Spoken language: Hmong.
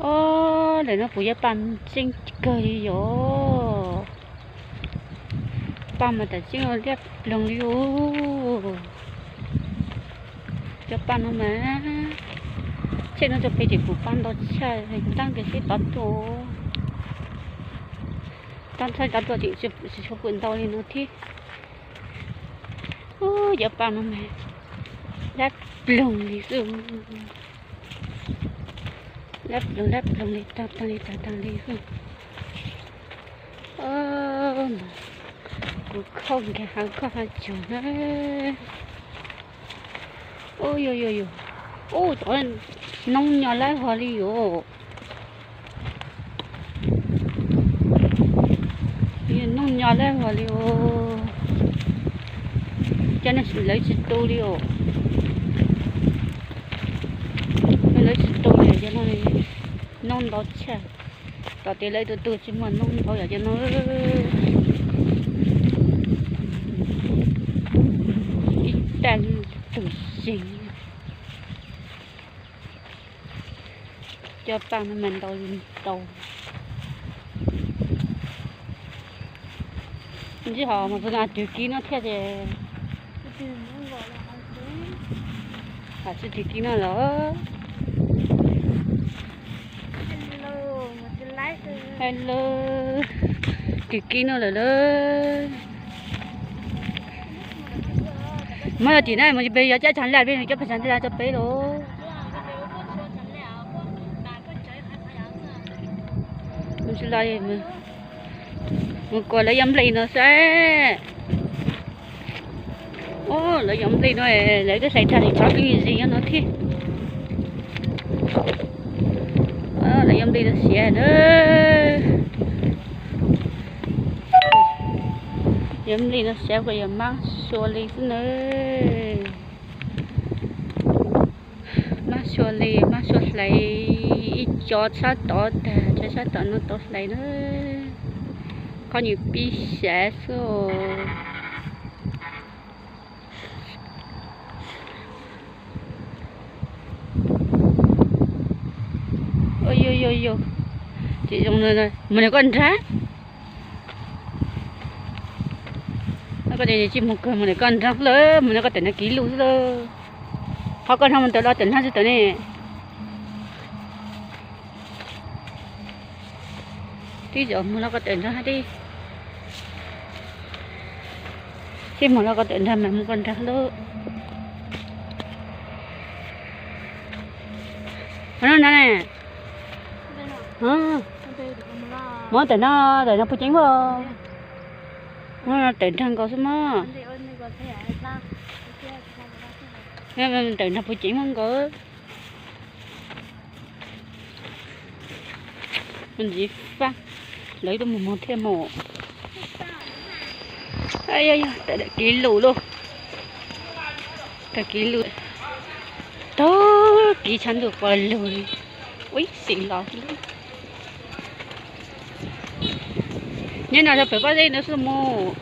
Ob, ntawm no kuv cov paj tseem kawg li yom. Paj mas tam tseeb liab ploog li os. Cov paj no mas tshem no tso pem ces kuv paj ntau tshaj, ntab kev sib tov tuaj. Tab txhawb tov tuaj ces tsis tshua pom ntau li no thiab. Ub, cov paj no mas liab ploog li xwb. Liab ploog liab ploog li tag tag li tag tag li xwb. Kuv khauj nkag hav koj hav tsuag na. Ub, yog yog yog. Ub, cov noob nyo lawm hov li yom. Noob nyo lawm hov li os. Cov no lawv tsis tu li os. Lawv tsis tu li, cov no noob ntau tshaj. Tom tej lawv tus tus tsis muaj noob ntau yom, cov no ib tag tus zeeg. Cov paj no mas ntau ntau. Ntsib ho mas tus no twg kib no thiab ces. Hais tsis twg kib no los. Hello, twg kib no lawm lauj. Muab yog tim na, mus pem yog cab tshav laj peb, cab pem tshav laj tso peb los. Mus tsis los, mus kom lawv yog nplej no saib. Lawv yog nplej no, lawv twb hlais tag li tsob twb zis nyob no thiab. Lawv yog nplej no siav na. Yog nplej no siav kuj yog mab sua li xwb na. Mab sua li, mab sua hlais ib co sab tod tag, co sab tom no tau hlais na. Qhov nyuag pib sav xwb. Yog yog yog, tsis zoo, mus nrog koj nrag. Koj tsis mus kawg, mus nrog koj nrag xwb lauj, mus nrog koj tawm nrag kiv lus xwb lauj. Qhov koj nrag mus tawm los tawm nrag xwb tawm ne. Twb yog mus los koj tawm nrag thiab. Sib mus los koj tawm nrag mas mus koj nrag lauj. Ov, no nrag ne. Muab tawm no, tawm no puas ceev mas. Muab tawm nrag nkaus xwb mas. Tawm nrag puas ceev mas nkaus. Ntxiv fab, lawv tuaj mus mog thiaj mus. Tawm kiv lus lauj. Tawm kiv lus. Tag kiv tshav ntuj pos lug li. Ua ib sim los xwb. Nyob no yog pem pob zeb no xwb mus.